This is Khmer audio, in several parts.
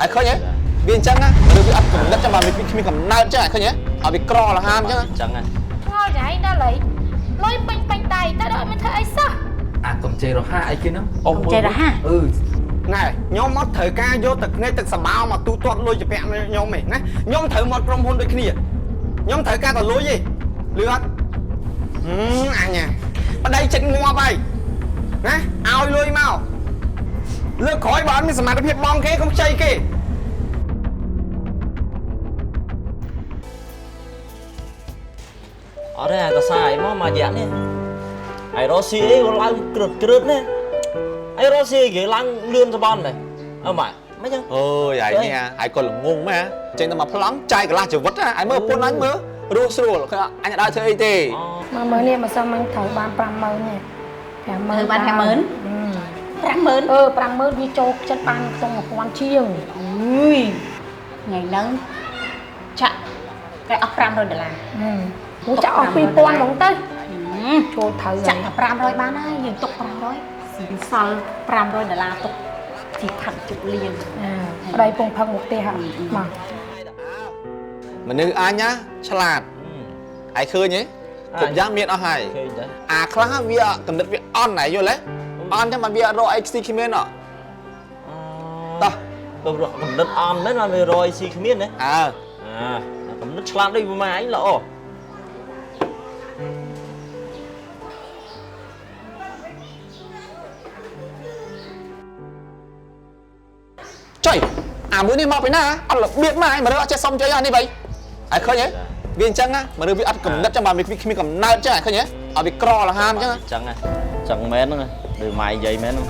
ឯងឃើញទេវាអញ្ចឹងណាឬវាអត់កំណត់ចាំបើវាគ្មានកំណើតចឹងឯងឃើញទេឲ្យវាក្រលហាមចឹង អញ្ចឹងណា ងល់ចៃដល់ហើយលុយពេញពេញដៃតែដល់មិនធ្វើអីសោះ អាកំជ័យរហ័សអីគេហ្នឹងអ៊ំ ចេះរហ័ស អឺ ណែខ្ញុំអត់ត្រូវការយកទឹកភ្នែកទឹកសបោមកទូទាត់លុយជពាក់ខ្ញុំទេណាខ្ញុំត្រូវមកក្រុមហ៊ុនដូចគ្នាខ្ញុំត្រូវការតែលុយទេលឺអត់ហឹមអញប្តីចិត្តងាប់ហើយណាឲ្យលុយមកលើកក្រោយបើអត់មានសមត្ថភាពបងគេកុំខ្ចីគេ អត់ទេអាកសាអីមកមួយរយៈនេះឯរ៉ូស៊ីអីក៏ឡើងក្រឹតក្រឹតនេះឯរ៉ូស៊ីគេឡើងលឿនសបន់ដែរអើម៉ែមិនចឹង អើយឯងនេះឯងក៏ល្ងងមែនចេញទៅមកប្លង់ចាយកន្លះជីវិតឯងមើលប្រពន្ធអញមើលរស់ស្រួលឃើញអញអត់ដើរធ្វើអីទេ 10000នេះមកសុំអញត្រូវបាន50000នេះ50000 ត្រូវបាន50000 50000 អឺ50000វាចូលចិត្តបានក្នុង1000ជាង អើយថ្ងៃហ្នឹងចាក់តែអស់500ដុល្លារ ហូចាក់អស់2000ហ្មងទៅចូលត្រូវ ចាក់តែ500បានហើយយើងទុក500សល់500ដុល្លារទុកជីផាត់ជុកលៀន ប្តីពងផឹកមកផ្ទះមក មនុស្សអញណាឆ្លាតឯងឃើញទេគ្រប់យ៉ាងមានអស់ហើយ ឃើញដែរ អាខ្លះវាកំណត់វាអន់ហើយយល់ទេអន់ចឹងបានវារកអីស៊ីគ្មានអត់តោះ បើរកកំណត់អន់មែនបានវារយស៊ីគ្មានណា អើ អាកំណត់ឆ្លាតដូចម៉ែឯងល្អ ចុយអាមួយនេះមកពីណាអត់របៀបមកឯងមករើអត់ចេះសុំចុយអានេះបីឯងឃើញទេវាអញ្ចឹងណាមករើវាអត់កំណត់ចឹងបានវាគ្មានកំណើតចឹងឯងឃើញទេឲ្យវាក្រលហាមចឹង អញ្ចឹងណាចឹងមែនហ្នឹងដូចម៉ែនិយាយមែនហ្នឹង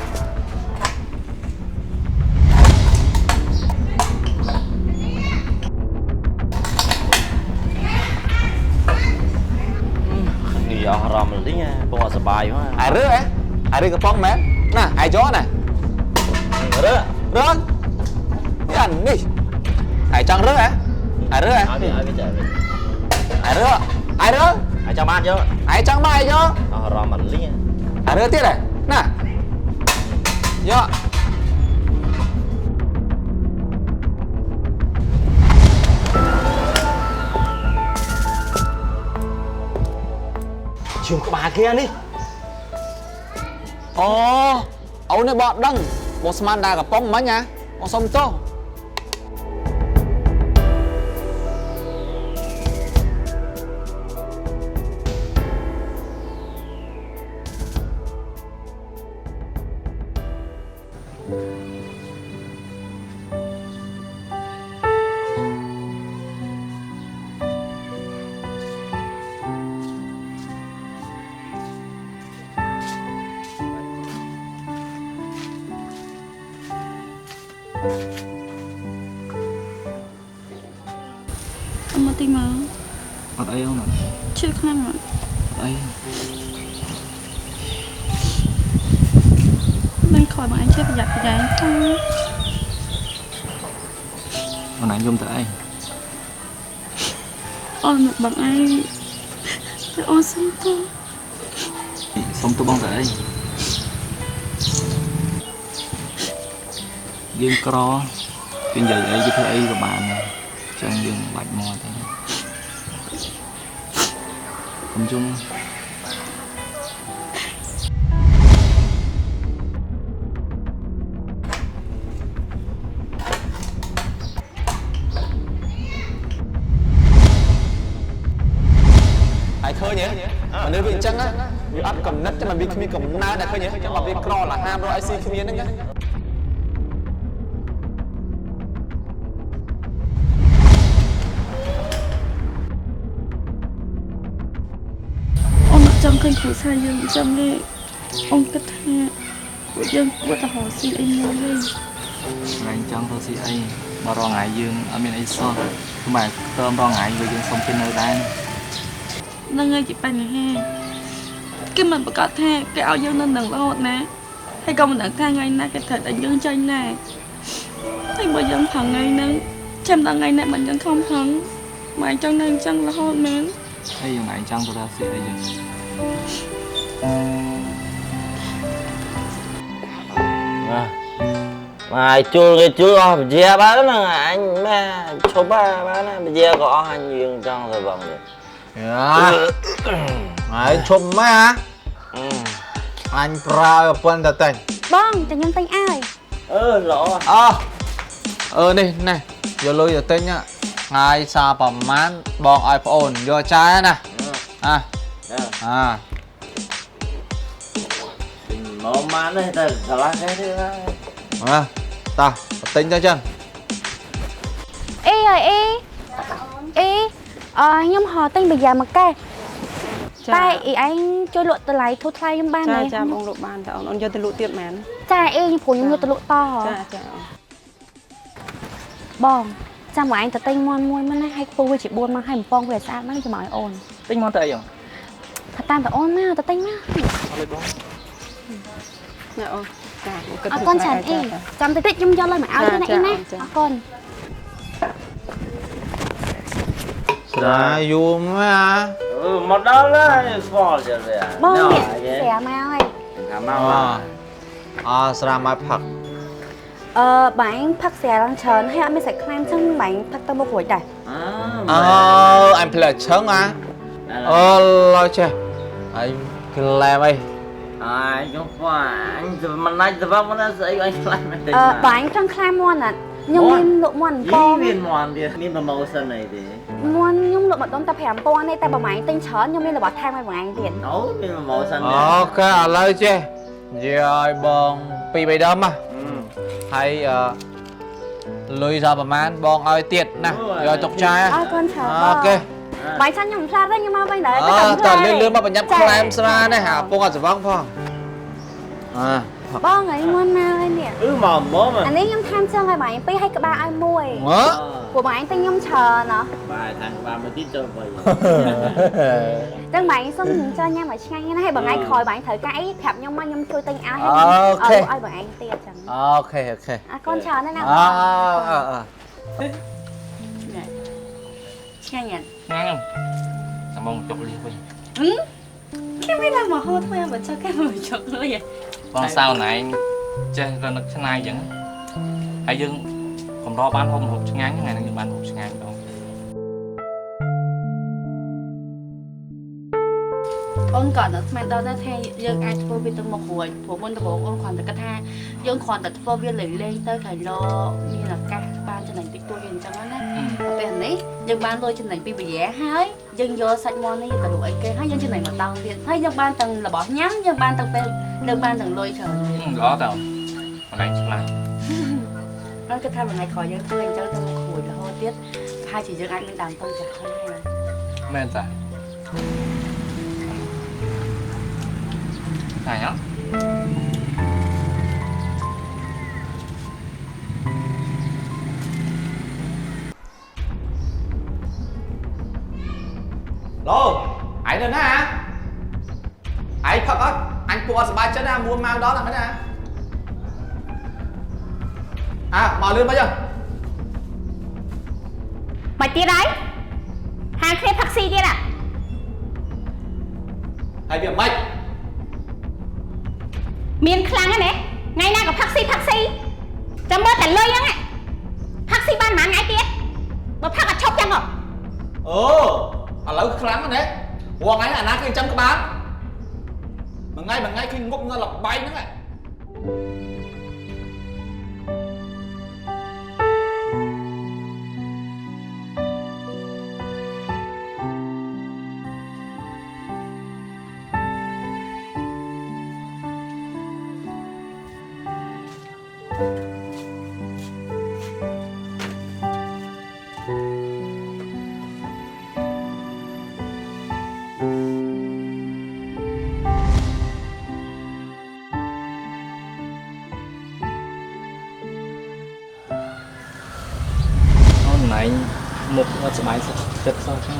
នេះអស់រំលីងពងអត់សប្បាយហ៎ ឯរើឯឯរើកំប៉ុងមែនណាឯយកណា រើ រើនេះអានេះឯចង់រើឯឯរើឯ ឲ្យវាឲ្យវាចា ឯរើឯរើ ឲ្យចាំបានយក ឯចង់មកឯយក អស់រំលីង ឯរើទៀតឯណាយក ជាងក្បាលគេនេះ អូអូននេះបកដឹងបងស្មានដែរកំប៉ុងមិញណាបងសុំទោស អត់មកតិចមក អត់អីអូនអត់ ឈឺខ្លាំងអត់ អី មិនខ້ອຍបងឯងចេះប្រយ័ត្នប្រយែងខ្លាំង អូនឯងយំទៅអី អូនមកបងឯងតែអូនសុំទោស សុំទោសបងទៅអីយើងក្រគេនិយាយអីគេធ្វើអីក៏បានដែរចឹងយើងបាច់មកទេកុំជុំ ហើយឃើញទេមនុស្សវាអញ្ចឹងណាវាអត់កំណត់ចាំវាគ្មានកំណើតតែឃើញទេចាំវាក្រលហាមរកអីស៊ីគ្មានហ្នឹងណា អូនអត់ចង់ឃើញគ្រួសារយើងអញ្ចឹងទេអូនគិតថាពួកយើងគួរតែរកស៊ីអីមួយវិញ ថ្ងៃចង់រកស៊ីអីបើរងថ្ងៃយើងអត់មានអីសោះគឺមកតើមរងថ្ងៃវាយើងសុំគេនៅដែរ ហ្នឹងហើយជាបញ្ហាគេមិនប្រកាសថាគេឲ្យយើងនៅនឹងរហូតណាហើយក៏មិនដឹងថាថ្ងៃណាគេត្រូវតែយើងចេញដែរហើយបើយើងប្រឹងថ្ងៃហ្នឹងចាំដល់ថ្ងៃណាមិនយើងខំប្រឹងមកអញ្ចឹងនៅអញ្ចឹងរហូតមែន ហើយយ៉ាងណាចង់ទៅរកស៊ីអីចឹង ណា មកជួលគេជួលអស់ពជាបានហ្នឹងអញម៉ែឈប់បានណាពជាក៏អស់អញយើងចង់ទៅបងទៀត ហើយឈប់ម៉ែអញប្រើប្រពន្ធតែតែ បងចាំខ្ញុំទិញឲ្យ អឺល្អ អោះអឺនេះណែយកលុយទៅទិញថ្ងៃសាប្រមាណបងឲ្យប្អូនយកចាយណាអាអា ទិញមកម៉ាននេះតែឆ្លាស់គេទេ អើតោះទិញទៅចឹង អីហើយអីអីអឺខ្ញុំហៅទិញបយ៉ាមួយកែតែអ៊ីឯងជួយលក់តម្លៃធូរថ្លៃខ្ញុំបានទេ ចាបងលក់បានតើអូនយកទៅលក់ទៀតមែន ចាអ៊ីព្រោះខ្ញុំយកទៅលក់ត ចាចា បងចាំមកឯងទៅទិញមាន់មួយមកណាឲ្យពូវាជា4មកឲ្យបំពងវាស្អាតហ្នឹងចាំឲ្យអូន ទិញមាន់ទៅអីហ៎ ថាតាមតអូនមកទៅទិញមក អត់លុយបង ណាអូនចា អរគុណច្រើនអ៊ីចាំតិចតិចខ្ញុំយកលុយមកឲ្យទៅណាអ៊ីណាអរគុណ ស្រាយូរមក អឺមកដល់ហើយស្គាល់ចឹងវា បងនេះស្រាមកហើយ ថាមក អស្រាមកផឹក អឺបងផឹកស្រាឡើងច្រើនហើយអត់មានសាច់ខ្លាញ់ចឹងបងផឹកទៅមុខរួចដែរ អឺអញផ្លែឈឹងអាអូឡយចេះអញក្លែមអី អញខ្ញុំអញមិនណាច់ទៅបងណាស្អីអញខ្លាញ់មែនទេ អឺបងចង់ខ្លាញ់មាន់អត់ខ្ញុំមានលក់មាន់ពង មានមាន់ទៀតមាន promotion អីទេ មាន់ខ្ញុំលក់ម្ដុំតែ5000ទេតែបើបងទិញច្រើនខ្ញុំមានរបស់ថែមឲ្យបងទៀត អូមាន promotion អូខេឥឡូវចេះនិយាយឲ្យបង2 3ដុំណាហើយអឺលុយដល់ប្រហែលបងឲ្យទៀតណាយកទុកចាយ អរគុណច្រើន អូខេ បាយឆាខ្ញុំផ្លាតវិញខ្ញុំមកវិញដែរ តើលឿនលឿនមកបញ្ញាប់ខ្លែមស្រានេះអាពងអត់ស្វងផងអើ បងអីមុនមកហើយនេះ អឺមកមក អានេះខ្ញុំថែមចឹងឲ្យបងពីរឲ្យក្បាលឲ្យមួយព្រោះបងឯងទិញខ្ញុំច្រើនណោះ បាទថែមក្បាលមួយទៀតចូលបី ចឹងបងសុំចង់ញ៉ាំឲ្យឆ្ងាញ់ណាស់ហើយបងឯងក្រោយបងត្រូវការអីប្រាប់ខ្ញុំមកខ្ញុំជួយទិញឲ្យហើយឲ្យបងឯងទៀតចឹង អូខេអូខេ អរគុណច្រើនណាស់ណា អអអ ឆ្ងាញ់អត់ ឆ្ងាញ់ហ្នឹងបងចុកលៀសវិញ គេមានឡើងមកហូតធ្វើឲ្យចុកគេមកចុកលុយ បងសៅណែងចេះរនឹកឆ្នៃអញ្ចឹងហើយយើងកម្របានហូបម្ហូបឆ្ងាញ់ថ្ងៃហ្នឹងយើងបានហូបឆ្ងាញ់បង អូនក៏នៅស្មានដល់ដែរថាយើងអាចធ្វើវាទៅមុខរួចព្រោះមុនដំបូងអូនគ្រាន់តែគិតថាយើងគ្រាន់តែធ្វើវាលេងលេងទៅក្រែងលោមានឱកាសបានចំណេញតិចតួចអញ្ចឹងណាពេលនេះយើងបានលុយចំណេញពីបយាហើយយើងយកសាច់មាន់នេះទៅលក់អីគេហើយយើងចំណេញមកតង់ទៀតហើយយើងបានទាំងរបស់ញ៉ាំយើងបានទាំងពេលយើងបានទាំងលុយច្រើន ល្អតើម្ល៉េះឆ្លាញ់ អូនគិតថាមួយថ្ងៃក្រោយយើងធ្វើអញ្ចឹងទៅមុខរួចរហូតទៀតប្រហែលជាយើងអាចមានដើមទុនចាស់ហើយ មែនតាឆ្ងាញ់អត់ ឡូឯងនៅណាឯងផឹកអត់អញពួកអត់សប្បាយចិត្តណាមួម៉ៅដល់ណាមែនណាអើមកលឿនមកចុះ មកទៀតហើយហាងគ្នាផឹកស៊ីទៀតអា ហើយវាមិន មានខ្លាំងណាស់ថ្ងៃណាក៏ផឹកស៊ីផឹកស៊ីចាំមើលតែលុយហ្នឹងផឹកស៊ីបានប៉ុន្មានថ្ងៃទៀតបើផឹកអត់ឈប់ចឹងហ៎ អូឥឡូវខ្លាំងណាស់រាល់ថ្ងៃអាណាគេចាំក្បាលមួយថ្ងៃមួយថ្ងៃឃើញងប់ងល់លបែងហ្នឹង អូនឯងមុខអត់សប្បាយចិត្តសោះចឹង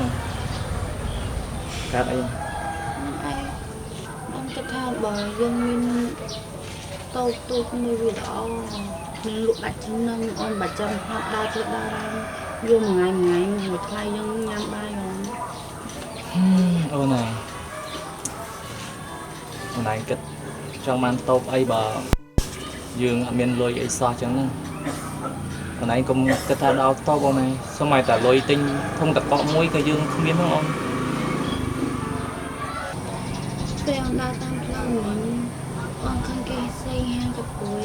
កើតអី ឯងអូនគិតថាបើយើងមានតូចតូចមួយវាល្អមានលក់ដាច់ចំណឹងអូនបើចាំហត់ដើរទៅដើរឡើងយកមួយថ្ងៃមួយថ្ងៃមួយថ្លៃយើងញ៉ាំបាយហ្មង អូនឯងអូនឯងគិតចង់បានតូបអីបើ យើងអត់មានលុយអីសោះចឹងហ្នឹងអូនឯងកុំគិតថាដល់តបអូនឯងសូម្បីតែលុយទិញធុងតកកមួយក៏យើងគ្មានផងអូន ពេលអូនដើរតាមផ្លូវមិញអូនឃើញគេសេងហាងចពុយ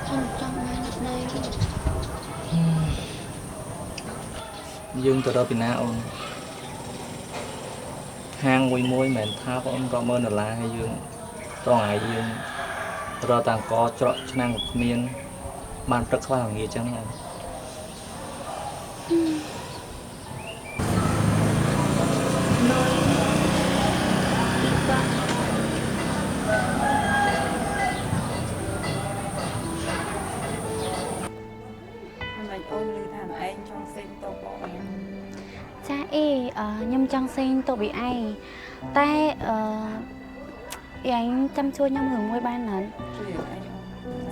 អូនចង់បានដី យើងទៅរកពីណាអូនហាងមួយមួយមិនមែនថាបងអូនរាប់ម៉ឺនដុល្លារហើយយើងត្រង់ហើយយើងរកតាំងកច្រកឆ្នាំងក៏គ្មានបានព្រឹកខ្វះល្ងាចចឹងហ្នឹង អូនអូនឮថាឯងចង់សេងតបបង ចាអីខ្ញុំចង់សេងតបពីឯងតែអឺឯងចាំជួយខ្ញុំរឿងមួយបានអត់ ជួយអី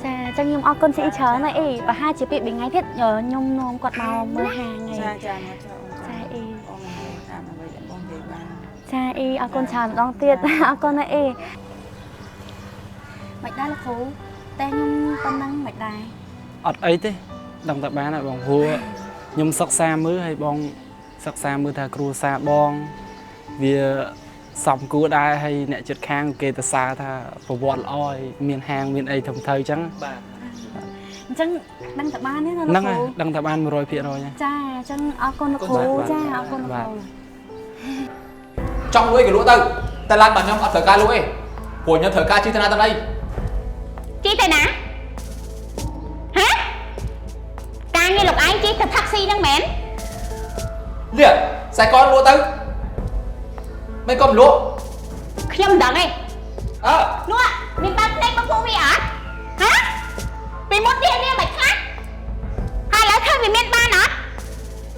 ចាចឹងខ្ញុំអរគុណជាច្រើនណាស់អីប្រហែលជាពី3ថ្ងៃទៀតខ្ញុំនាំគាត់មកមើលហាងឯង ចាចាមកចា ចាអី អូនតាមអ្វីដែលបងនិយាយបាន ចាអីអរគុណច្រើនម្ដងទៀតអរគុណណាស់អីមិនដែរលោកគ្រូតែខ្ញុំប៉ុណ្ណឹងមិនដែរ អត់អីទេដឹងតែបានហើយបងព្រោះខ្ញុំសិក្សាមើលហើយបងសិក្សាមើលថាគ្រួសារបងវាសំគួរដែរហើយអ្នកជិតខាងគេទៅសារថាប្រវត្តិល្អហើយមានហាងមានអីធំធៅអញ្ចឹង បាទ អញ្ចឹងដឹងតែបានទេណាលោកគ្រូ ដឹងតែបាន 100% ចាអញ្ចឹងអរគុណលោកគ្រូចាអរគុណលោកគ្រូ ចង់លួយក៏លក់ទៅតែឡានរបស់ខ្ញុំអត់ត្រូវការលក់ទេព្រោះខ្ញុំត្រូវការជីទៅណាទៅណី ជីទៅណាហ៎ការងារលោកឯងជីទៅតាក់ស៊ីហ្នឹងមែន លៀកខ្សែកលក់ទៅមិនក៏មិនលក់ ខ្ញុំមិនដឹងទេ អើ នោះមានបើកភ្នែកមកពួកវាអត់ហ៎ពីមុនវាមានមិនខ្លះហើយឥឡូវឃើញវាមានបានអត់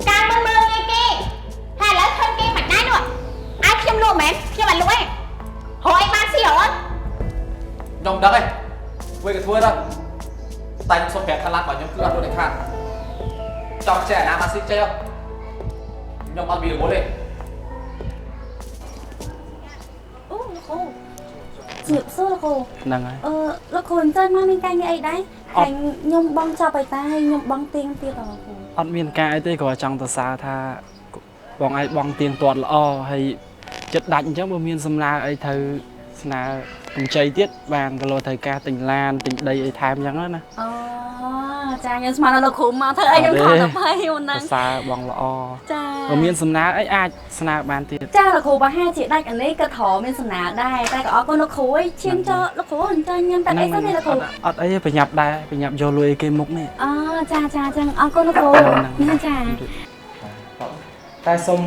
ការមើលមើលងាយគេហើយឥឡូវឃើញគេមិនដែរនោះឲ្យខ្ញុំលក់មែនខ្ញុំអត់លក់ទេរកឲ្យបានស៊ីរត់ ខ្ញុំមិនដឹងទេធ្វើក៏ធ្វើទៅតែខ្ញុំសូមប្រាប់ថាឡានរបស់ខ្ញុំគឺអត់លក់ដាច់ខាតចង់ចេះអាណាមកស៊ីចេះខ្ញុំអត់មានរវល់ទេ អូលោកគ្រូជំរាបសួរលោកគ្រូ ហ្នឹងហើយ អឺលោកគ្រូអញ្ចឹងមកមានការងារអីដែរហើយខ្ញុំបងចាប់ឲ្យតែខ្ញុំបងទៀងទៀតលោកគ្រូ អត់មានការអីទេគ្រាន់ចង់ទៅសារថាបងឯងបងទៀងទាត់ល្អហើយចិត្តដាច់អញ្ចឹងបើមានសំណើអីត្រូវស្នើកម្ចីទៀតបានក៏លោត្រូវការទិញឡានទិញដីអីថែមអញ្ចឹងណា អូចាខ្ញុំស្មានដល់លោកគ្រូមកធ្វើអីខ្ញុំខំទៅភ័យហ្នឹង សរសើរបងល្អ ចា បើមានសំណើអីអាចស្នើបានទៀត ចាលោកគ្រូប្រហែលជាដាច់អានេះក៏ត្រមានសំណើដែរតែក៏អរគុណលោកគ្រូឯងឈាមចូលលោកគ្រូអញ្ចឹងញ៉ាំតែអីសិនទេលោកគ្រូ អត់អីទេប្រញាប់ដែរប្រញាប់យកលុយគេមុខនេះ អូចាចាចឹងអរគុណលោកគ្រូចា តែសុំ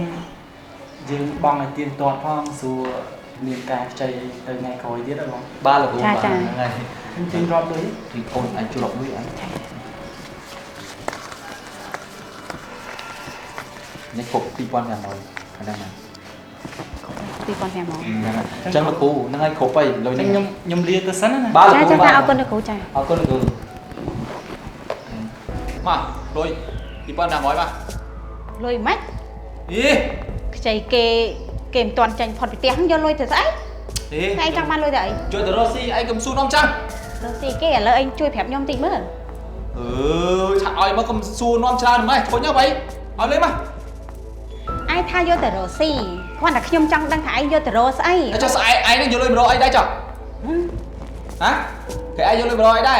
យើងបងឲ្យទៀងទាត់ផងសួរមានការខ្ចីទៅថ្ងៃក្រោយទៀតហ៎បង បាទលោកគ្រូបាទហ្នឹងហើយ ខ្ញុំចេញរាប់លុយ ទីអូនអាចជួយរាប់លុយអញនេះគ្រប់2500ហ្នឹងណា 2500 អញ្ចឹងលោកគ្រូហ្នឹងហើយគ្រប់ហើយលុយនេះ ខ្ញុំលាទៅសិនណា បាទលោកគ្រូ ចាចាអរគុណលោកគ្រូចា អរគុណលោកគ្រូមកលុយ2500បាទ លុយម៉េច អី ខ្ចីគេគេមិនទាន់ចាញ់ផុតពីផ្ទះយកលុយទៅស្អី អី ឯងចង់បានលុយទៅអី ជួយទៅរកស៊ីឯងកុំស៊ូនាំចាំ រកស៊ីគេឥឡូវឯងជួយប្រាប់ខ្ញុំតិចមើល អឺឆាក់ឲ្យមកកុំស៊ូនាំច្រើនម៉េះធុញហ៎បីឲ្យលុយមក ឯងថាយកទៅរកស៊ីគ្រាន់តែខ្ញុំចង់ដឹងថាឯងយកទៅរកស្អី ចុះស្អែកឯងនឹងយកលុយមករកអីដែរចុះហ៎គេឯងយកលុយមករកអីដែរ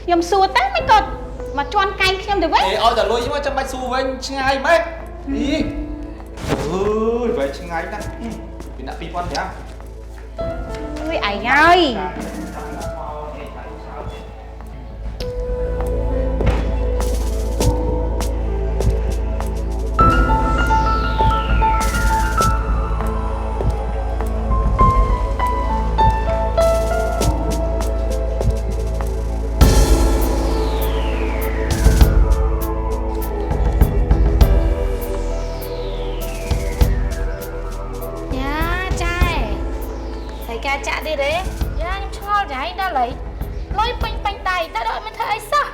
ខ្ញុំសួរតែមិនក៏មកជន់កែងខ្ញុំទៅវិញ អេឲ្យតែលុយមកចាំបាច់សួរវិញឆ្ងាយម៉េចអីអើយបែឆ្ងាយណាស់ពីដាក់2500 អើយឯងហើយ ចាក់ទៀតទេយ៉ាខ្ញុំឆ្ងល់ចាឯងដល់ហើយលុយពេញពេញដៃតែដល់អត់មានធ្វើអីសោះ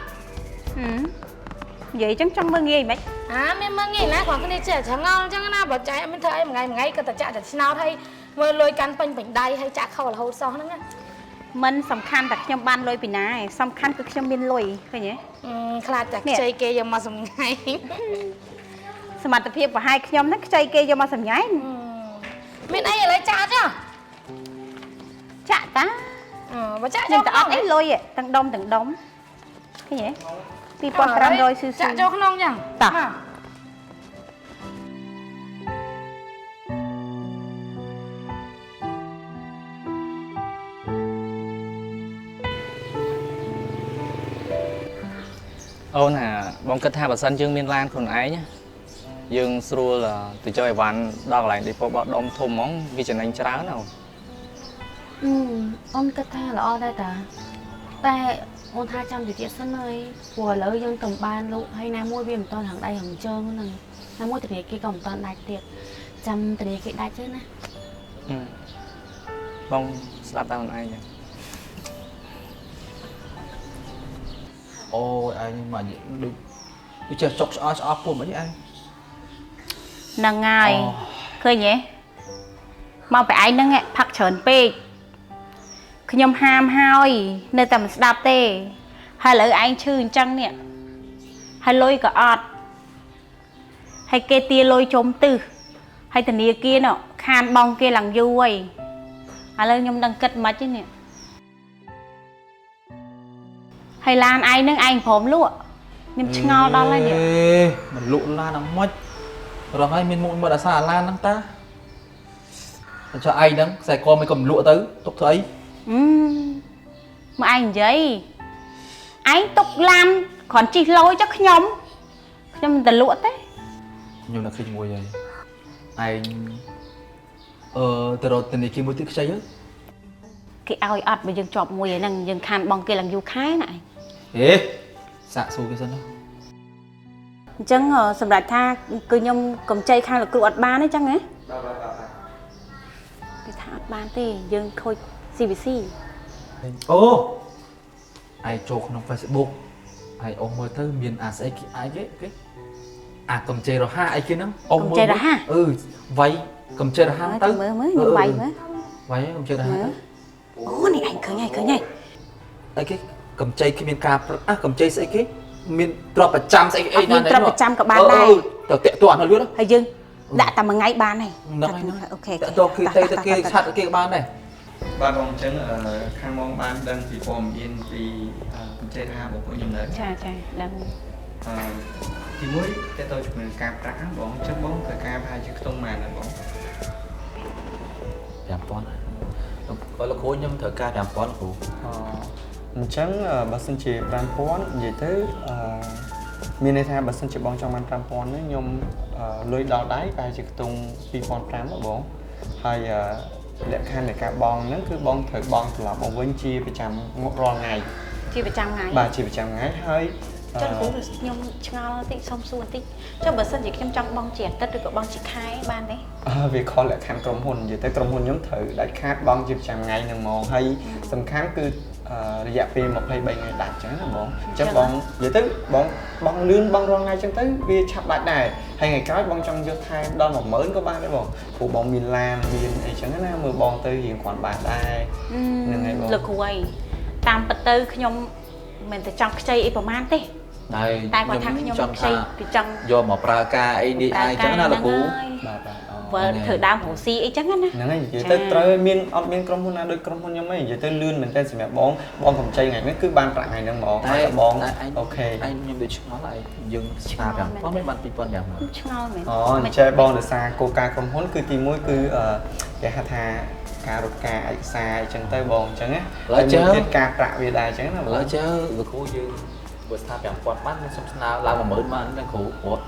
និយាយចឹងចង់មើលងាយមិន អាមានមើលងាយណាគ្រាន់គ្នាចេះឆ្ងល់ចឹងណាបើចាយអត់មានធ្វើអីមួយថ្ងៃមួយថ្ងៃក៏តែចាក់តែឆ្នោតហើយមើលលុយកាន់ពេញពេញដៃហើយចាក់ខុសរហូតសោះហ្នឹងណា មិនសំខាន់តែខ្ញុំបានលុយពីណាឯងសំខាន់គឺខ្ញុំមានលុយឃើញទេ ខ្លាចតែខ្ចីគេយកមកសម្ញែងសមត្ថភាពប្រហែលខ្ញុំហ្នឹងខ្ចីគេយកមកសម្ញែងមានអីឥឡូវចាក់ចុះចាក់តាបើចាក់ ចូលតែអត់អីលុយទាំងដុំទាំងដុំឃើញទេ2500ស៊ឺ ចាក់ចូលក្នុងចឹងតោះ អូនអាបងគិតថាបើសិនយើងមានឡានខ្លួនឯងយើងស្រួលទៅចុះអីវ៉ាន់ដល់កន្លែងដេប៉ូបោះដុំធំហ្មងវាចំណេញច្រើនអូន អូនគិតថាល្អដែរតាតែអូនថាចាំតិចទៀតសិនហើយព្រោះឥឡូវយើងតំបានលក់ហើយណាមួយវាមិនតន់ខាងដៃខាងជើងហ្នឹងណាមួយធនាគារក៏មិនតន់ដាច់ទៀតចាំធនាគារដាច់ទេណាបងស្ដាប់តាមខ្លួនឯងចឹងអូយឯងមកដូចដូចចេះចុកឆ្អស់ពុំអីឯងហ្នឹងហើយឃើញទេមកពីឯងហ្នឹងផឹកច្រើនពេកខ្ញុំហាមហើយនៅតែមិនស្ដាប់ទេហើយឥឡូវឯងឈឺអញ្ចឹងនេះហើយលុយក៏អត់ហើយគេទាលុយជុំទឹះហើយធនាគារនោះខានបងគេឡើងយូរហើយឥឡូវខ្ញុំដឹងគិតមិនទេនេះហើយឡានឯងនឹងឯងព្រមលក់ខ្ញុំឆ្ងល់ដល់ហើយនេះ មិនលក់ឡានហ្នឹងមិនរងហើយមានមុខមាត់អាសាឡានហ្នឹងតាចុះឯងហ្នឹងខ្សែកមិនកុំលក់ទៅទុកធ្វើអី មកឯងនិយាយឯងទុកឡានគ្រាន់ជិះលយចុះខ្ញុំខ្ញុំមិនទៅលក់ទេខ្ញុំនឹកឃើញមួយហើយឯងទៅរកធនាគារមួយទៀតខ្ចីទៅគេឲ្យអត់បើយើងជាប់មួយហ្នឹងយើងខានបងគេឡើងយូរខែណាឯង ហេសាកសួរគេសិនណា អញ្ចឹងសម្រាប់ថាគឺខ្ញុំកំចៃខាងលោកគ្រូអត់បានទេអញ្ចឹងហ៎ បាទបាទគេថាអត់បានទេយើងខូច CVC អូឯងចូលក្នុង Facebook ឯងអូសមើលទៅមានអាស្អីគេឯងគេអាកំចៃរហ័សអីគេហ្នឹងអូសមើលអឺវាយកំចៃរហ័សទៅ មើលមើលខ្ញុំវាយមើល វាយកំចៃរហ័សទៅ អូនេះឯងឃើញហើយឃើញហើយ អីគេកំចៃគ្មានការអាកំចៃស្អីគេមានទ្រព្យប្រចាំស្អីគេអីណា ទ្រព្យប្រចាំក៏បានដែរ ទៅតាក់ទងអត់លឿន ហើយយើងដាក់តែមួយថ្ងៃបានហើយអូខេ តាក់ទងគេទៅគេឆាត់គេបានដែរ បាទបងអញ្ចឹងខាងបងបានដឹងពីព័ត៌មានពីកម្ចីរហ័សរបស់ពួកខ្ញុំនៅ ចាចាដឹង ទីមួយតើតើជាមួយនឹងការប្រាក់បងអញ្ចឹងបងត្រូវការប្រហែលជាខ្ទង់ម៉ានដែរបង 5000 បើលោកគ្រូខ្ញុំត្រូវការ5000គ្រូ អញ្ចឹងបើសិនជា5000និយាយទៅមានន័យថាបើសិនជាបងចង់បាន5000នេះខ្ញុំលុយដល់ដៃប្រហែលជាខ្ទង់2500បងហើយលក្ខខណ្ឌនៃការបង់ហ្នឹងគឺបងត្រូវបង់ត្រឡប់មកវិញជាប្រចាំរាល់ថ្ងៃ ជាប្រចាំថ្ងៃ បាទជាប្រចាំថ្ងៃហើយ ចុះគ្រូខ្ញុំឆ្ងល់តិចសុំសួរបន្តិចចុះបើសិនជាខ្ញុំចង់បង់ជាអាទិត្យឬក៏បង់ជាខែបានទេ វាខុសលក្ខខណ្ឌក្រុមហ៊ុននិយាយទៅក្រុមហ៊ុនខ្ញុំត្រូវដាច់ខាតបង់ជាប្រចាំថ្ងៃហ្នឹងហ្មងហើយសំខាន់គឺរយៈពេល23ថ្ងៃដាច់អញ្ចឹងណាបងអញ្ចឹងបងនិយាយទៅបងបងលឿនបងរាល់ថ្ងៃអញ្ចឹងទៅវាឆាប់ដាច់ដែរហើយថ្ងៃក្រោយបងចង់យកថែមដល់10000ក៏បានដែរបងព្រោះបងមានឡានមានអីចឹងណាមើលបងទៅរៀងគ្រាន់បានដែរហ្នឹងហើយបង លោកគ្រូអីតាមពិតទៅខ្ញុំមិនតែចង់ខ្ចីអីប្រហែលទេតែគាត់ថាខ្ញុំខ្ចីគឺចង់ យកមកប្រើការអីនេះអីចឹងណាលោកគ្រូ បាទបាទ បើធ្វើដើមរស់ស៊ីអីចឹងណា ហ្នឹងហើយនិយាយទៅត្រូវមានអត់មានក្រុមហ៊ុនណាដូចក្រុមហ៊ុនខ្ញុំទេនិយាយទៅលឿនមែនតើសម្រាប់បងបងកម្ចីថ្ងៃនេះគឺបានប្រាក់ថ្ងៃហ្នឹងហ្មងតែបងអូខេ ឯងខ្ញុំដូចឆ្ងល់ឯងយើងស្នា5000មិនបាន2500 ឆ្ងល់មែន អូអញ្ចឹងបងដោយសារគោលការណ៍ក្រុមហ៊ុនគឺទី1គឺគេហៅថាការរត់ការឯកសារអីចឹងទៅបងអញ្ចឹងណាហើយមួយទៀតការប្រាក់វាដែរអញ្ចឹងណា ឥឡូវចើលោកគ្រូយើងបើស្នា5000បានខ្ញុំសុំស្នើឡើង10000បានណាគ្រូព្រោះ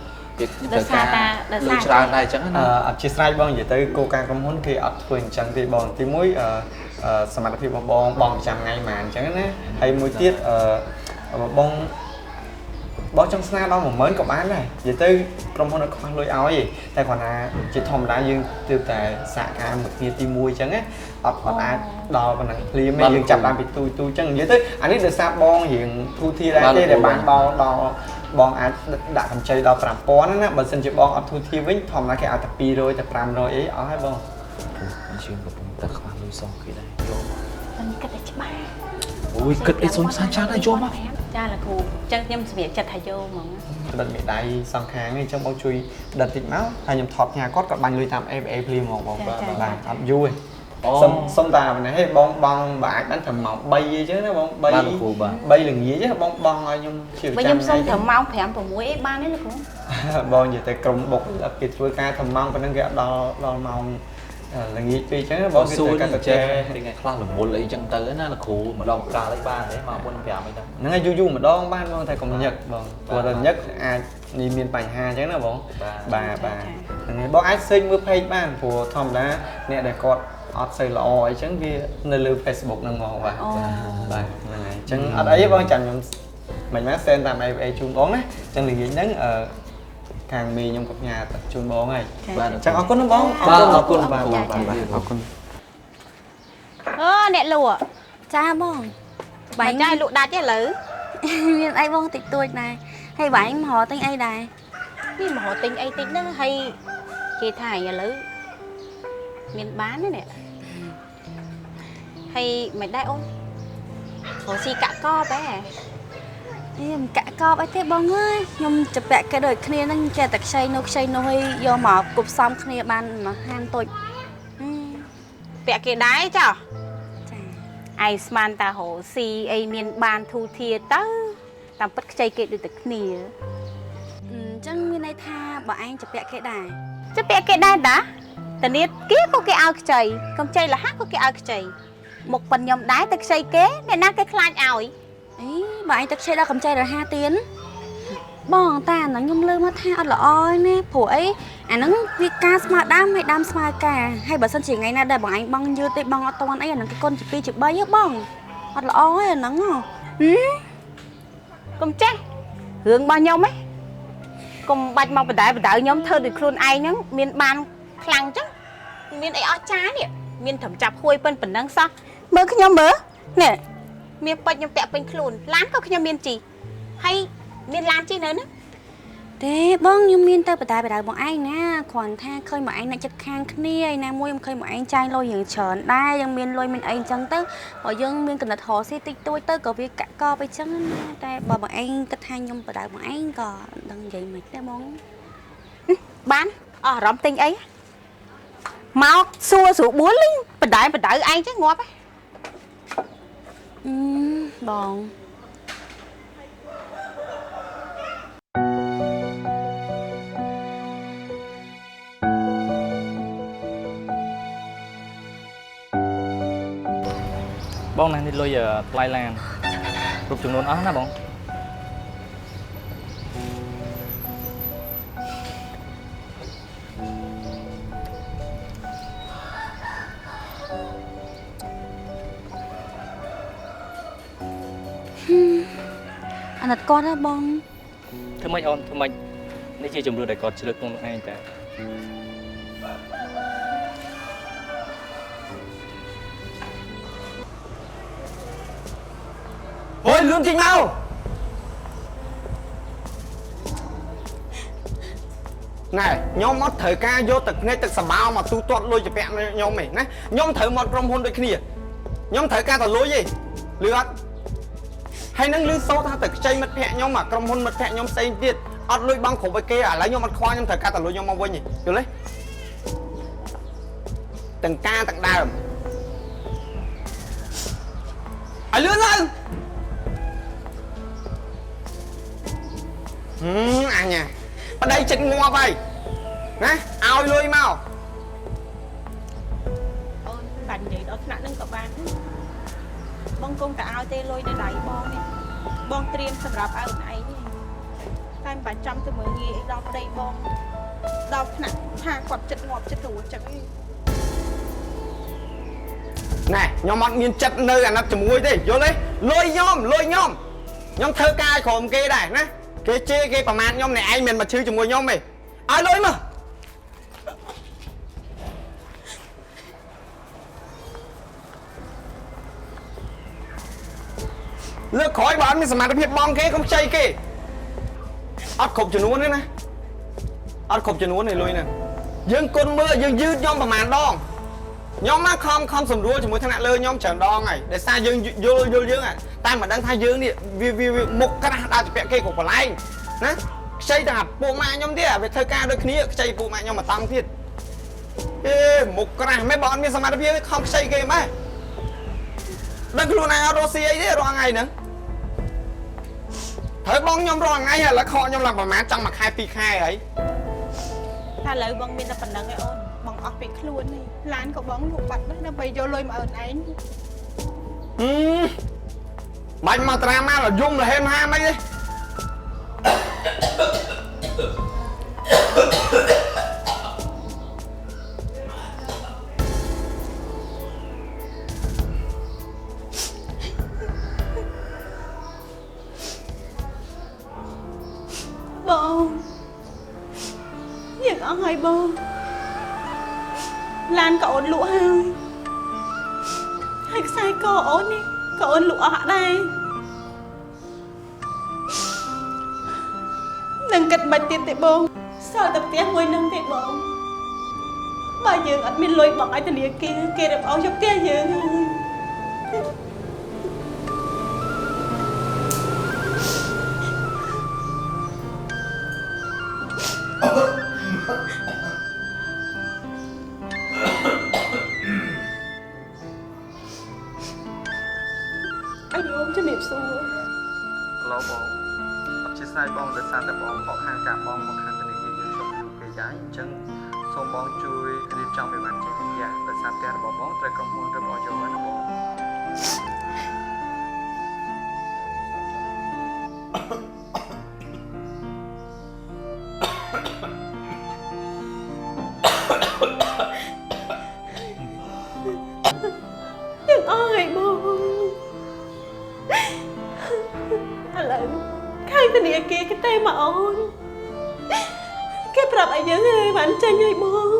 វាខ្ញុំត្រូវការលុយច្រើនដែរអញ្ចឹងណា អធិស្ឋានបងនិយាយទៅគោលការណ៍ក្រុមហ៊ុនគេអត់ធ្វើអញ្ចឹងទេបងទី1សមត្ថភាពរបស់បងបងប្រចាំថ្ងៃហ្មងអញ្ចឹងណាហើយមួយទៀតបងបងចង់ស្នើដល់10000ក៏បានដែរនិយាយទៅក្រុមហ៊ុនអត់ខ្វះលុយឲ្យទេតែគ្រាន់តែជាធម្មតាយើងទើបតែសហការមួយគ្នាទី1អញ្ចឹងណាអត់អាចដល់ប៉ុណ្ណឹងភ្លាមទេយើងចាប់បានពីទូទូអញ្ចឹងនិយាយទៅអានេះដោយសារបងរៀងធូរធារដែរទេដែលបានដល់បងអាចដាក់កម្ចីដល់5000ណាបើសិនជាបងអត់ធូរធារវិញធម្មតាគេឲ្យតែ200តែ500អីអស់ហើយបង យើងកំពុងតែខ្វះលុយសងគេដែរយក តែគិតតែច្បាស់ អូយគិតអីសុំសានចានឲ្យយកមក ចាលោកគ្រូអញ្ចឹងខ្ញុំសម្រាប់ចិត្តថាយកហ្មង ដិតមេដៃសងខាងអញ្ចឹងបងជួយដិតតិចមកហើយខ្ញុំថតផ្ញើគាត់គាត់បាញ់លុយតាម ABA ភ្លាមហ្មងបងបាទអត់យូរទេសុំសុំតាប៉ុណ្ណេះបងបងបើអាចបានត្រឹមម៉ោង3អីចឹងណាបង3 3ល្ងាចបងបងឲ្យខ្ញុំជា បើខ្ញុំសុំត្រឹមម៉ោង5 6អីបានទេលោកគ្រូ បងនិយាយតែក្រុមបុកគេធ្វើការត្រឹមម៉ោងប៉ុណ្ណឹងគេអត់ដល់ដល់ម៉ោងល្ងាចពេកចឹងបងគេត្រូវការទៅចេះ ថ្ងៃខ្លះរវល់អីចឹងទៅណាលោកគ្រូម្ដងកាលអីបានទេម៉ោង4 5អីហ្នឹង ហ្នឹងហើយយូរយូរម្ដងបានបងតែកុំញឹកបងព្រោះតែញឹកអាចនេះមានបញ្ហាចឹងណាបងបាទបាទហ្នឹងហើយបងអាច search មើល page បានព្រោះធម្មតាអ្នកដែលគាត់អត់សូវល្អអីចឹងវានៅលើ Facebook ហ្នឹងហ្មងបាទបាទហ្នឹងហើយអញ្ចឹងអត់អីទេបងចាំខ្ញុំមិនមែន send តាម ABA ជូនបងណាអញ្ចឹងល្ងាចហ្នឹងអឺខាងមីខ្ញុំក៏ផ្ញើជូនបងហើយបាទអញ្ចឹងអរគុណណាបង អរគុណអរគុណ បាទបាទអរគុណ អឺអ្នកលក់ ចាបង បាយចាយលក់ដាច់ទេឥឡូវ មានអីបងតិចតួចដែរហើយបាយមករកទិញអីដែរ នេះមករកទិញអីតិចហ្នឹងហើយគេថាឥឡូវមានបានទេនេះហើយមិនដែរអូនរកស៊ីកាក់កបហ៎ អីមិនកាក់កបអីទេបងអើយខ្ញុំជពាក់គេដូចគ្នាហ្នឹងចេះតែខ្ចីនោះខ្ចីនោះឲ្យយកមកគប់សំគ្នាបានមួយហាងតូច ពាក់គេដែរចុះចាឯងស្មានតារកស៊ីអីមានបានធូធាទៅតាមពិតខ្ចីគេដូចតែគ្នា អញ្ចឹងមានន័យថាបើឯងជពាក់គេដែរ ជពាក់គេដែរតាតានាតគេក៏គេឲ្យខ្ចីកំចីលះក៏គេឲ្យខ្ចីមុខប៉ុនខ្ញុំដែរតែខ្ចីគេអ្នកណាគេខ្លាចឲ្យ អីបើឯងទៅខ្ចីដល់កំចីរហាទៀនបងតាអាហ្នឹងខ្ញុំលើមកថាអត់ល្អណាព្រោះអីអាហ្នឹងវាការស្មើដើមហើយដើមស្មើការហើយបើសិនជាថ្ងៃណាដែលបងឯងបងយឺតទេបងអត់តាន់អីអាហ្នឹងគេគុណជា2ជា3ហ៎បងអត់ល្អទេអាហ្នឹងហ៎ កុំចេះរឿងរបស់ខ្ញុំហ៎កុំបាច់មកបដៅបដៅខ្ញុំធ្វើដូចខ្លួនឯងហ្នឹងមានបានខ្លាំងចឹងមានអីអស់ចានេះមានត្រឹមចាប់ហួយប៉ុណ្ណឹងសោះមើលខ្ញុំមើលនេះមានពេជ្រខ្ញុំពាក់ពេញខ្លួនឡានក៏ខ្ញុំមានជីហើយមានឡានជីនៅហ្នឹង ទេបងខ្ញុំមានទៅបដៅបដៅបងឯងណាគ្រាន់ថាឃើញបងឯងអ្នកចិត្តខាងគ្នាឯណាមួយខ្ញុំឃើញបងឯងចាយលុយរៀងច្រើនដែរយើងមានលុយមានអីអញ្ចឹងទៅបើយើងមានកំណត់រកស៊ីតិចតួចទៅក៏វាកាក់កបអីចឹងណាតែបើបងឯងគិតថាខ្ញុំបដៅបងឯងក៏មិនដឹងនិយាយមិនដែរបង បានអស់អារម្មណ៍ទិញអីមកសួរស្រួលបួនលីងបដៅបដៅឯងចឹងងាប់ហ៎ អឺបង បងណានេះលុយថ្លៃឡានគ្រប់ចំនួនអស់ណាបង អាណិតគាត់ហ៎បង ធ្វើម៉េចអូនធ្វើម៉េចនេះជាជំរឿដែលគាត់ជ្រើសខ្លួនឯងតែ អូយលឿនចេញមកណែខ្ញុំអត់ត្រូវការយកទឹកភ្នែកទឹកសបោមកទូទាត់លុយជពាក់ខ្ញុំទេណាខ្ញុំត្រូវមកក្រុមហ៊ុនដូចគ្នាខ្ញុំត្រូវការតែលុយទេលឺអត់ហើយនឹងលឺសូថាទៅខ្ចីមិត្តភក្តិខ្ញុំអាក្រុមហ៊ុនមិត្តភក្តិខ្ញុំផ្សេងទៀតអត់លុយបង់គ្រប់ឲ្យគេឥឡូវខ្ញុំអត់ខ្វល់ខ្ញុំត្រូវការតែលុយខ្ញុំមកវិញទេយល់ទេទាំងការទាំងដើមឲ្យលឿនឡើងអញប្តីចិត្តងាប់ហើយណាឲ្យលុយមក អូនបាច់និយាយដល់ថ្នាក់ហ្នឹងក៏បានបងគង់តែឲ្យទេលុយនៅដៃបងនេះបងត្រៀមសម្រាប់ឲ្យអូនឯងនេះតែមិនបាច់ចាំទៅមើលងាយអីដល់ប្តីបងដល់ថ្នាក់ថាគាត់ចិត្តងាប់ចិត្តរួចចឹងឯង ណែខ្ញុំអត់មានចិត្តនៅអាណិតជាមួយទេយល់ទេលុយខ្ញុំលុយខ្ញុំខ្ញុំធ្វើការឲ្យក្រុមគេដែរណាគេជេរគេប្រមាថខ្ញុំអ្នកឯងមិនមកឈឺជាមួយខ្ញុំទេឲ្យលុយមកលើកក្រោយបើអត់មានសមត្ថភាពបងគេកុំខ្ចីគេអត់គ្រប់ចំនួនទេណាអត់គ្រប់ចំនួនទេលុយហ្នឹងយើងគុណមើលយើងយឺតខ្ញុំប្រហែលដង ខ្ញុំមកខំខំសម្រួលជាមួយថ្នាក់លើខ្ញុំច្រើនដងហើយដោយសារយើងយល់យល់យើងតែមិនដឹងថាយើងនេះវាវាមុខក្រាស់ដល់ជាពាក់គេគ្រប់កន្លែងណាខ្ចីតែពួកម៉ាក់ខ្ញុំទៀតវាធ្វើការដូចគ្នាខ្ចីពួកម៉ាក់ខ្ញុំមកតង់ទៀតអេមុខក្រាស់មិនបើអត់មានសមត្ថភាពខំខ្ចីគេម៉េចដឹងខ្លួនឯងអត់រកស៊ីអីទេរាល់ថ្ងៃហ្នឹងត្រូវបងខ្ញុំរាល់ថ្ងៃឥឡូវខកខ្ញុំឡើងប្រហែលចង់មួយខែពីរខែហើយ តែឥឡូវបងមានតែប៉ុណ្្នឹងឯងអូនបងអស់ពីខ្លួននេះឡានក៏បងលក់បាត់ដែរដើម្បីយកលុយមកអូនឯង បាញ់មកត្រាមកយំលហេមហាមិនទេ បងយើងអស់ហើយបងឡានក៏អូនលក់ហើយហើយខ្សែកអូននេះក៏អូនលក់អស់ដែរនឹងគិតមិនទៀតទេបងសល់តែផ្ទះមួយនឹងទេបងបើយើងអត់មានលុយបងឲ្យធនាគារគេរឹបអូសយកផ្ទះយើងហើយ ជំរាបសួរ ឡូបងអធិស្ឋានបងដោយសារតែបងខកខានការបងមកខាងធនាគារយើងខ្ញុំយូរពេកហើយអញ្ចឹងសូមបងជួយរៀបចំវិបត្តិចេញពីផ្ទះដោយសារផ្ទះរបស់បងត្រូវក្រុមហ៊ុនរឹបអូសយកហើយណាបង យើងអស់ហើយបងឥឡូវខាងធនាគារគេទេមកអូនគេប្រាប់ឲ្យយើងឲ្យបានចេញហើយបង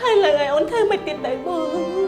ហើយលើឲ្យអូនធ្វើមិនទៀតទៅបង